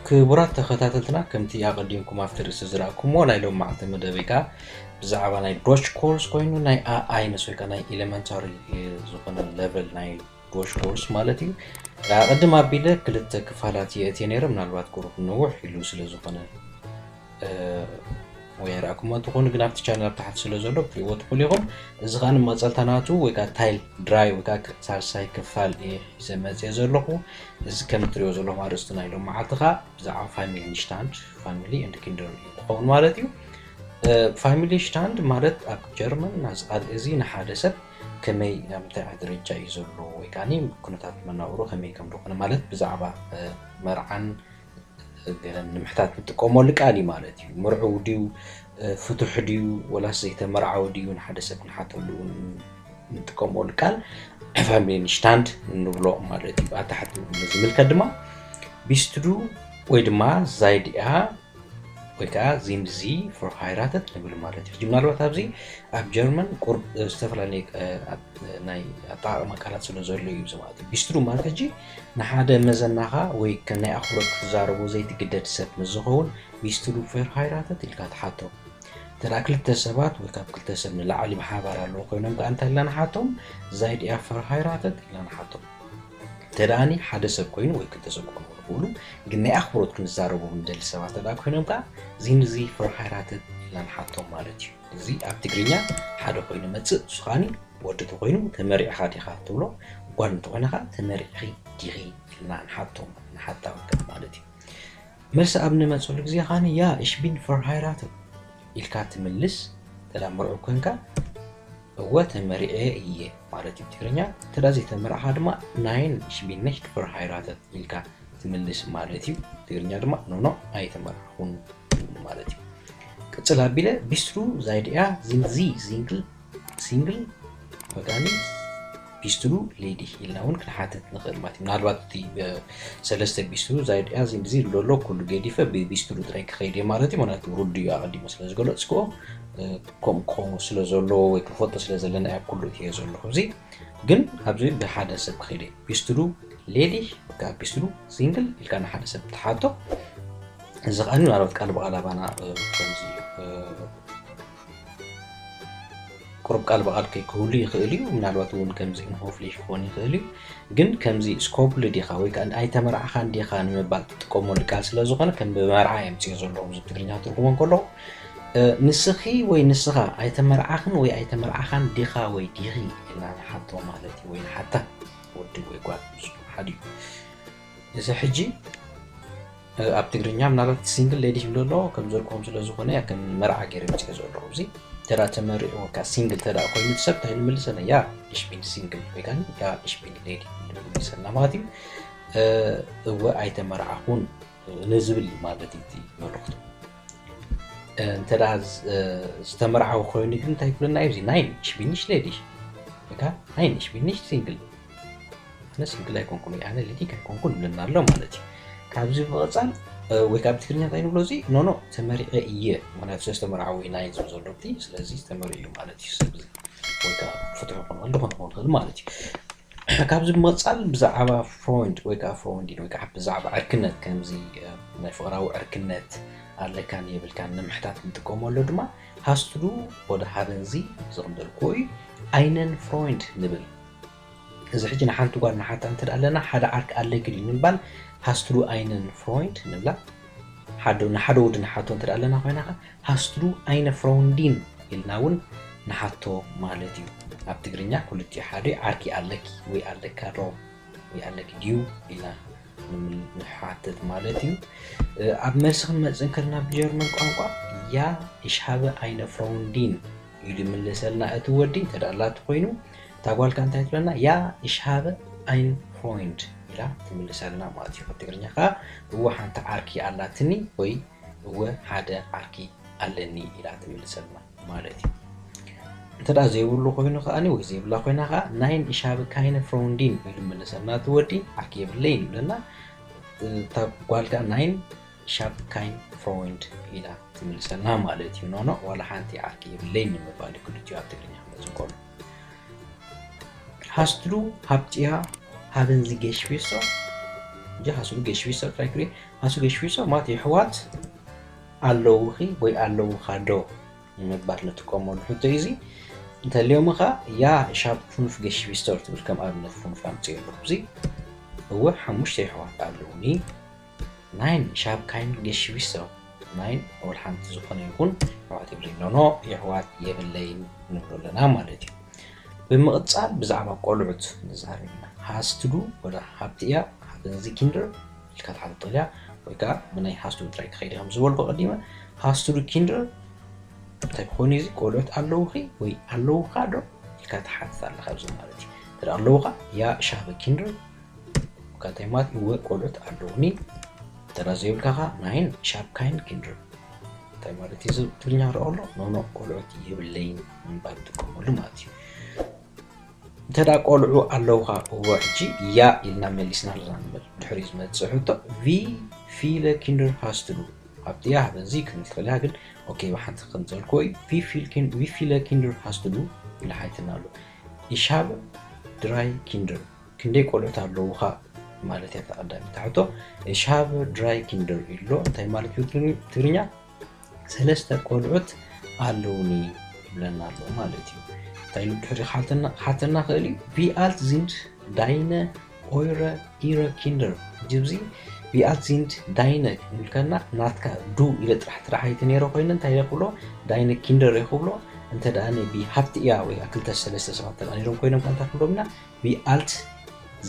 ክቡራት ተኸታተልትና፣ ከምቲ ኣቐዲምኩም ኣብቲ ርእሲ ዝረኣኩምዎ፣ ናይ ሎማዕቲ መደበይ ከኣ ብዛዕባ ናይ ዶች ኮርስ ኮይኑ ናይ ኣኣይነስ ወይ ከኣ ናይ ኤሌመንታሪ ዝኾነ ሌቨል ናይ ዶች ኮርስ ማለት እዩ። ኣቐድም ኣቢለ ክልተ ክፋላት የእትየ ነይረ፣ ምናልባት ቁሩብ ንውሕ ኢሉ ስለ ዝኾነ ወይ ኣይረኣኩሞ እንትኾኑ ግን ኣብቲ ቻነል ኣብ ታሕቲ ስለ ዘሎ ክትሪእዎ ትኽእሉ ኢኹም። እዚ ከኣ መቐጸልታ ናቱ ወይ ከኣ ታይል ድራይ ወይ ከኣ ሳልሳይ ክፋል እየ ሒዘ መጽየ ዘለኹ። እዚ ከም እትሪእዎ ዘለኹም ኣርእስቲ ናይ ሎማዓልቲ ከኣ ብዛዕባ ፋሚሊ ሽታንድ ፋሚሊ ኤንድ ኪንደር እዩ ክኸውን ማለት እዩ። ፋሚሊ ሽታንድ ማለት ኣብ ጀርመን ናዚ ቃል እዚ ንሓደ ሰብ ከመይ ኣብ እንታይ ደረጃ እዩ ዘሎ ወይ ከኣ ኩነታት መናብሩ ከመይ ከም ዝኾነ ማለት ብዛዕባ መርዓን ገለን ንምሕታት ንጥቀመሉ ቃል እዩ ማለት እዩ። ምርዑው ድዩ ፍቱሕ ድዩ ወላስ ዘይተመርዓወ ድዩ ንሓደ ሰብ ክንሓተሉ ንጥቀመሉ ቃል ፋሚሊ ሽታንድ ንብሎ ማለት እዩ። ኣታሕቱ ንዝምልከት ድማ ቢስትዱ ወይ ድማ ዛይድያ ወይ ከዓ ዚንዚ ፍርሃይራተት ንብል ማለት እዩ። ሕጂ ምናልባት ኣብዚ ኣብ ጀርመን ቁርብ ዝተፈላለየ ናይ ኣጠቃቅማ ቃላት ስለ ዘሎ እዩ እዚ ማለት እዩ። ቢስትሩ ማለት ሕጂ ንሓደ መዘናኻ ወይ ከም ናይ ኣኽብሮት ክትዛረቦ ዘይትግደድ ሰብ ምስ ዝኸውን ቢስትሩ ፍርሃይራተት ኢልካ ትሓቶ። እንተ ደኣ ክልተ ሰባት ወይ ካብ ክልተ ሰብ ንላዕሊ ብሓባር ኣለዉ ኮይኖም ከኣ እንታይ ኢልና ንሓቶም? ዛይድ እያ ፍርሃይራተት ኢልና ንሓቶም። እንተ ደኣኒ ሓደ ሰብ ኮይኑ ወይ ክልተ ሰብ ክኾኑ ይኽእሉ፣ ግን ናይ ኣኽብሮት ክንዛረቦም ንደሊ ሰባት እንተ ደኣ ኮይኖም ከኣ ዚንዚ ፍርሃይራተት ኢልና ንሓቶም ማለት እዩ። እዚ ኣብ ትግርኛ ሓደ ኮይኑ መጽእ፣ ንሱ ከኣኒ ወዲ ተኮይኑ ተመሪዕኻ ዲኻ ትብሎ፣ ጓል እንተኾይና ከኣ ተመሪዕኺ ዲኺ ኢልና ንሓቶም፣ ንሓታ ወዲ ማለት እዩ። መልሲ ኣብ ንመጽሉ ግዜ ከኣኒ ያ እሽ ቢን ፈርሃይራተት ኢልካ ትምልስ፣ እንተ ደኣ ምርዑው ኮንካ እወ ተመሪዐ እየ ማለት እዩ ብትግርኛ። እንተ ደኣ ዘይተመርዓኻ ድማ ናይን እሽ ቢን ነሽት ፈርሃይራተት ኢልካ ትምልስ ማለት እዩ። ትግርኛ ድማ ኖኖ ኣይተመርዓኹን ማለት እዩ። ቅጽል ኣቢለ ቢስትሩ ዛይድያ ዚንዚ ሲንግል ሲንግል ወጋኒ ቢስትሩ ሌዲ ኢልና እውን ክንሓትት ንኽእል ማለት እዩ። ምናልባት እቲ ሰለስተ ቢስትሩ ዛይድያ ዚንዚ ዝብሎ ኣሎ ኩሉ ገዲፈ ብቢስትሩ ጥራይ ክኸይድ እየ ማለት እዩ። ምክንያቱ ርዱእ እዩ ኣቐዲመ ስለ ዝገለጽክዎ ከምኡ ክኸውን ስለ ዘለዎ ወይ ክፈልጦ ስለ ዘለና እያ ኩሉ እትየ ዘለኹ። እዚ ግን ኣብዚ ብሓደ ሰብ ክኸይድ እየ። ቢስትሩ ሌዲ ወይ ከዓ ቢስትሩ ሲንግል ኢልካ ንሓደ ሰብ ትሓቶ። እዚ ከኣ ምናልባት ቃል ብቓል ኣባና ከምዚ ቁሩብ ቃል ብቓል ከይክህሉ ይኽእል እዩ። ምናልባት እውን ከምዚ ኢንሆፍሊሽ ክኾን ይኽእል እዩ። ግን ከምዚ ስኮፕል ዲኻ ወይ ከዓ ኣይተመርዓኻን ዲኻ ንምባል ትጥቀመሉ ቃል ስለ ዝኾነ ከም ብመርዓ የምፅኦ ዘለኹ እዚ ትግርኛ ትርጉሞ እንከለኹ ንስኺ ወይ ንስኻ ኣይተመርዓኽን ወይ ኣይተመርዓኻን ዲኻ ወይ ዲኺ ኢልና ንሓቶ ማለት እዩ። ወይ ንሓታ ወዲ ወይ ጓል ሓደ እዩ። እዚ ሕጂ ኣብ ትግርኛ ምናልባት ሲንግል ሌዲ ይብሎ ኣሎ ከም ዘልኩም ስለ ዝኾነ ያ ከም መርዓ ገይረ ምፅኦ ዘለኹ። እዚ ተዳ ተመሪዑ ወካ ሲንግል ተዳ ኮይኑ ሰብ እንታይ ንምልሰና ያ እሽቢን ሲንግል ወይ ከዓ ያ እሽቢን ሌዲ ንምልሰና ማለት እዩ። እወ ኣይተመርዓኹን ንዝብል ማለት እዩ እቲ መልእኽቱ። እንተ ደኣ ዝተመርዓወ ኮይኑ ግን እንታይ ይብለና እዩ? እዚ ናይን እሽቢን ንሽ ሌዲ ወይ ከዓ ናይን እሽቢን ንሽ ሲንግል ኣነ ሲንግል ኣይኮንኩን ወይ ኣነ ሌዲ ኣይኮንኩን ይብለና ኣሎ ማለት እዩ። ካብዚ ብምቕፃል ወይ ካብ ትግርኛ እንታይ ንብሎ እዚ ኖኖ ተመሪዐ እየ ምክንያቱ ስለ ዝተመርዓወ እዩ ናይን ዝብል ዘሎ እቲ ስለዚ ተመሪዑ እዩ ማለት እዩ ሰብ እዚ ወይ ከዓ ፍትሑ ክኾን ዝኾነ ክኾን ይኽእል ማለት እዩ። ካብዚ ብምቕፃል ብዛዕባ ፍሮንድ ወይ ከዓ ፍሮንዲን ወይ ከዓ ብዛዕባ ዕርክነት ከምዚ ናይ ፍቕራዊ ዕርክነት ኣለካን የብልካን ንምሕታት ንጥቀመሉ ድማ ሃስትዱ ወደ ሃበንዚ ዝቕደልኩ እዩ ኣይነን ፍሮንድ ንብል። እዚ ሕጂ ንሓንቲ ጓል ንሓታ እንተ ኣለና ሓደ ዓርኪ ኣለኪ ድዩ ንምባል ሃስትዱ ኣይነን ፍሮንድ ንብላ። ሓደ ንሓደ ወዲ ንሓቶ እንተ ኣለና ኮይና ከ ሃስትዱ ኣይነ ፍሮንዲን ኢልና እውን ንሓቶ ማለት እዩ። ኣብ ትግርኛ ክልቲኡ ሓደ ዓርኪ ኣለኪ ወይ ኣለካ ዶ ወይ ኣለኪ ድዩ ኢልና ንሓትት ማለት እዩ። ኣብ መልሲ ክንመፅእ እንከለና ብጀርመን ቋንቋ ያ ich habe eine Freundin ኢሉ ይምልሰልና እቲ ወዲ እንተ ኣላቲ ኮይኑ እታ ጓልካ እንታይ ትብለና ያ ich habe ein Freund ኢላ ትምልሰልና ማለት እዩ። ኣብ ትግርኛ ከዓ እወ ሓንቲ ዓርኪ ኣላትኒ ወይ እወ ሓደ ዓርኪ ኣለኒ ኢላ ትምልሰልና ማለት እዩ። እንተ ደኣ ዘይብሉ ኮይኑ ከኣኒ ወይ ዘይብላ ኮይና ከዓ nein ich habe keine Freundin ኢሉ ምልሰልና እቲ ወዲ ዓርኪ የብለይን ይብለና። እታ ጓል ከዓ nein ich habe keinen Freund ኢላ ትምልሰልና ማለት እዩ። ኖኖ ዋላ ሓንቲ ዓርኪ የብለይን ንምባል እዩ ክልቲኡ ኣብ ትግርኛ ክመፅእ ከሎ። Hast du, habt ihr, haben sie Geschwister? እንጂ hast du Geschwister ጥራይ ክርኢ። Hast du Geschwister ማለት የሕዋት ኣለውኺ ወይ ኣለውኻ ዶ ንምባል ንጥቀመሉ ሕቶ እዩ። እዚ እንተልዮምኻ ja, ich habe fünf Geschwister ትብል፣ ከም ኣብነት fünf ኣምፅእ ኣለኹ። እዚ እወ ሓሙሽተ የሕዋት ኣለውኒ። Nein, ich habe keine Geschwister። Nein፣ ወላ ሓንቲ ዝኾነ ይኹን የሕዋት የብለይን። ኖ ኖ፣ የሕዋት የብለይን ንብሎ ኣለና ማለት እዩ። ብምቕጻል ብዛዕባ ቆልዑት ንዛረብ ኢና። Hast du ወላ habt ihr፣ haben Sie Kinder ኢልካ ትሓትት ትኽእል ኢኻ፣ ወይ ከዓ ብናይ hast du ጥራይ ክኸይድ ኢኻ። ምስ ዝበልኩ ቀዲመ፣ hast du Kinder እንታይ ክኾን እዩ? እዚ ቆልዑት ኣለውኺ ወይ ኣለውኻ ዶ ኢልካ ትሓትት ኣለኻ ኣብዚ ማለት እዩ። እንተ ደኣ ኣለውኻ፣ ja, ich habe Kinder፣ እንታይ ማለት እወ ቆልዑት ኣለውኒ። እንተ ደኣ ዘይብልካ ኸዓ፣ nein, ich habe keine Kinder። እንታይ ማለት እዩ? እዚ ትግርኛ ክረኦ ኣሎ፣ ኖ ኖ፣ ቆልዑት የብለይን ንምባል ትጥቀመሉ ማለት እዩ። እንተ ደኣ ቆልዑ ኣለውኻ እወ፣ ሕጂ ja ኢልና መሊስና ኣለና ንበል። ድሕሪኡ ዝመጽእ ሕቶ፣ wie viele Kinder hast du? Habt ihr፣ haben Sie ክንብል ትኽእል ኢኻ፣ ግን ኦኬ፣ ብሓንቲ ከምጸልኮ እዩ። Wie viel Kin-, wie viele Kinder hast du ኢሉ ሓቲትኒ ኣሎ። Ich habe drei Kinder። ክንደይ ቆልዑት ኣለውኻ ማለት እያ እታ ቀዳመይቲ ሕቶ። Ich habe drei Kinder ኢሉ ኣሎ። እንታይ ማለት እዩ ትግርኛ? ሰለስተ ቆልዑት ኣለውኒ ይብለና ኣሎ ማለት እዩ። እንታይ ኢሉ ድሕሪ ሓተና፣ ሓተና ክእል እዩ? Wie alt sind deine, eure, ihre Kinder? ሕጂ እዚ wie alt sind deine ክንብል ከለና ናትካ du ኢለ ጥራሕ ጥራሕ ኣይተ ነይረ ኮይነ እንታይ ኢለ ክብሎ? Deine Kinder እየ ክብሎ። እንተ ደኣ ብ habt ihr ወይ ክልተ ሰለስተ ሰባት እንተ ደኣ ነይሮም ኮይኖም ከ እንታይ ክንብሎም ኢና? Wie alt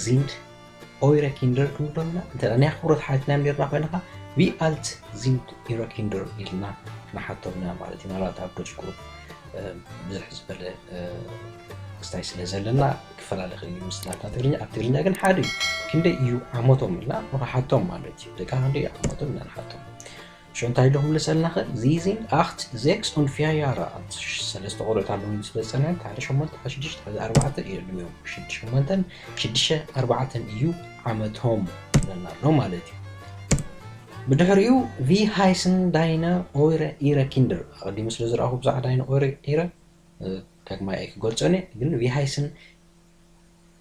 sind eure Kinder ክንብሎም ኢና። እንተ ደኣ ናይ ኣኽብሮት ሓቲትናዮም ነይርና ኮይና ኸዓ wie alt sind ihre Kinder ኢልና ክንሓቶም ኢና ማለት እዩ። ምናልባት ኣብ ዶች ግሩፕ፣ እ፣ ብዝሕ ዝበለ፣ እ፣ ክስታይ ስለ ዘለና ክፈላለ ይኽእል እዩ ምስ ናትና ትግርኛ። ኣብ ትግርኛ ግን ሓደ እዩ። ክንደይ እዩ ዓመቶም ኢልና ንሓቶም ማለት እዩ። ደቂ ክንደይ እዩ ዓመቶም ኢልና ንሓቶም። ሽዑ እንታይ ኢሉ ክምልሰልና ኽእል? Sie sind acht, sechs und vier Jahre alt። ሰለስተ ቆልዑት ኣለውኒ ስለ ዝጸንሐ፣ ሓደ ሸሞንተ፣ ሓደ ሽዱሽተ፣ ሓደ ኣርባዕተ እዩ ዕድሚኦም። ሽዱሽተ ሸሞንተን ሽዱሽተ ኣርባዕተን እዩ ዓመቶም ይብለና ኣሎ ማለት እዩ። ብድሕሪኡ wie heißen deine, eure, ihre Kinder። ኣቐዲሙ ስለ ዝረኣኹ ብዛዕባ deine፣ eure፣ ihre፣ እ፣ ዳግማይ ኣይክገልጾን እየ፣ ግን wie heißen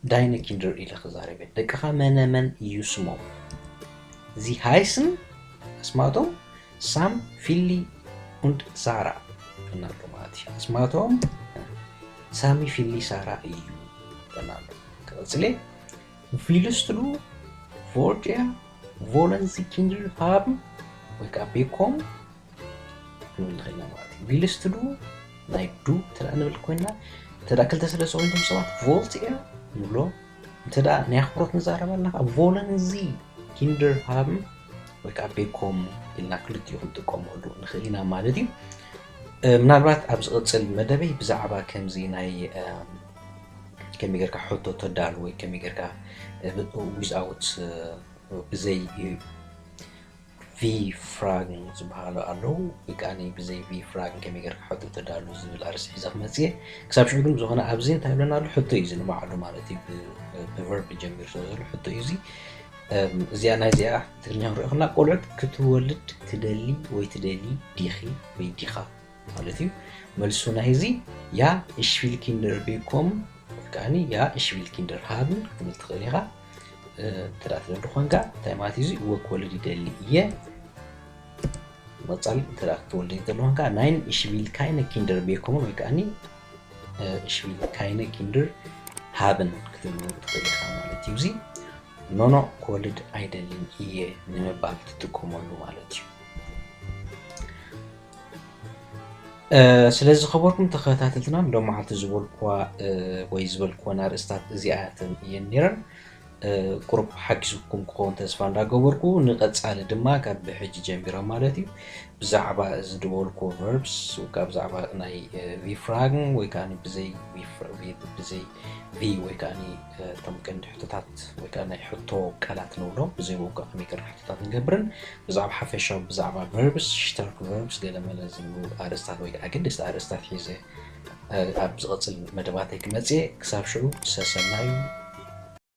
deine Kinder ኢለ ክዛረብ እየ። ደቅኻ መነ መን እዩ ስሞም? Sie heißen፣ ኣስማቶም ሳም፣ ፊሊ und ሳራ ይብለና ኣሎ ማለት እዩ። ኣስማቶም ሳሚ፣ ፊሊ፣ ሳራ እዩ ይብለና ኣሎ። ክቕጽል እየ። Willst du, wollt ihr, wollen Sie Kinder haben? ወይ ከዓ bekommen ክንብል ንኽእል ኢና ማለት እዩ። Willst du ናይ du እንተ ደኣ ንብል ኮይንና፣ እንተ ደኣ ክልተ ሰለስተ ኮይንኩም ሰባት wollt ihr ንብሎ። እንተ ደኣ ናይ ኣኽብሮት ንዛረብ ኣለና ከዓ wollen Sie Kinder haben ወይ ከዓ bekommen ኢልና ክልቲኡ ክንጥቀመሉ ንኽእል ኢና ማለት እዩ። እ፣ ምናልባት ኣብ ዝቕጽል መደበይ ብዛዕባ ከምዚ ናይ፣ እ፣ ከመይ ጌርካ ሕቶ ተዳሉ ወይ ከመይ ጌርካ፣ እ፣ ብ-፣ without፣ እ፣ ብዘይ፣ እ፣ wie Fragen ዝበሃሉ ኣለዉ፣ ወይ ከኣ ብዘይ wie Fragen ከመይ ጌርካ ሕቶ ተዳሉ ዝብል ኣርእስቲ ሒዘ ክመጽእ እየ። ክሳብ ሽዑ ግን ብዝኾነ ኣብዚ እንታይ ይብለና ኣሎ? ሕቶ እዩ እዚ ንባዕሉ ማለት እዩ። ብ-፣ ብ-verb ጀሚሩ ስለ ዘሎ ሕቶ እዩ እዚ። እም፣ እዚኣ ናይ እዚኣ ትግርኛ ክንሪኦ ከለና ቆልዑት ክትወልድ ትደሊ ወይ ትደሊ ዲኺ ወይ ዲኻ ማለት እዩ። መልሱ ናይ እዚ ja, ich will Kinder bekommen ወይ ከኣ ja, ich will Kinder haben ክትብል ትኽእል ኢኻ። እ፣ እንተ ደኣ ትደሊ ኮንካ እንታይ ማለት እዩ እዚ? እወ ክወልድ ይደሊ እየ። መጻል እንተ ደኣ ክትወልድ ይደሊ ኮንካ nein, ich will keine Kinder bekommen ወይ ከኣ እ፣ ich will keine Kinder haben ክትብሉ ትኽእል ኢኻ ማለት እዩ። እዚ ኖኖ ክወልድ ኣይደልን እየ ንምባል ትጥቀመሉ ማለት እዩ። እ፣ ስለዚ ዝኸበርኩም ተኸታተልትና ሎም መዓልቲ ዝበልኩዋ፣ እ፣ ወይ ዝበልኩወን ኣርእስታት እዚኣተን እየን ነይረን። እ፣ ቁሩብ ሓጊዝኩም ክኸውን ተስፋ እንዳገበርኩ፣ ንቐጻሊ ድማ ካብ ብሕጂ ጀሚረ ማለት እዩ፣ ብዛዕባ እዚ ዝበልኩዎ verbs፣ ወይ ከኣ ብዛዕባ ናይ፣ እ፣ wie Fragen፣ ወይ ከኣ ብዘይ wie Fra-፣ wie-፣ ብዘይ wie፣ ወይ ከኣ፣ እ፣ እቶም ቀንዲ ሕቶታት፣ ወይ ከኣ ናይ ሕቶ ቃላት ንብሎም፣ ብዘይ ወግዒ ከመይ ጌርና ሕቶታት ንገብርን፣ ብዛዕባ ሓፈሻዊ፣ ብዛዕባ verbs፣ starke verbs፣ ገለ መለ ዝብሉ ኣርእስታት ወይ ከኣ ኣገደስቲ ኣርእስታት ሒዘ፣ እ፣ ኣብ ዝቐጽል መደባተይ ክመጽእ እየ። ክሳብ ሽዑ፣ ሰሰናዩ።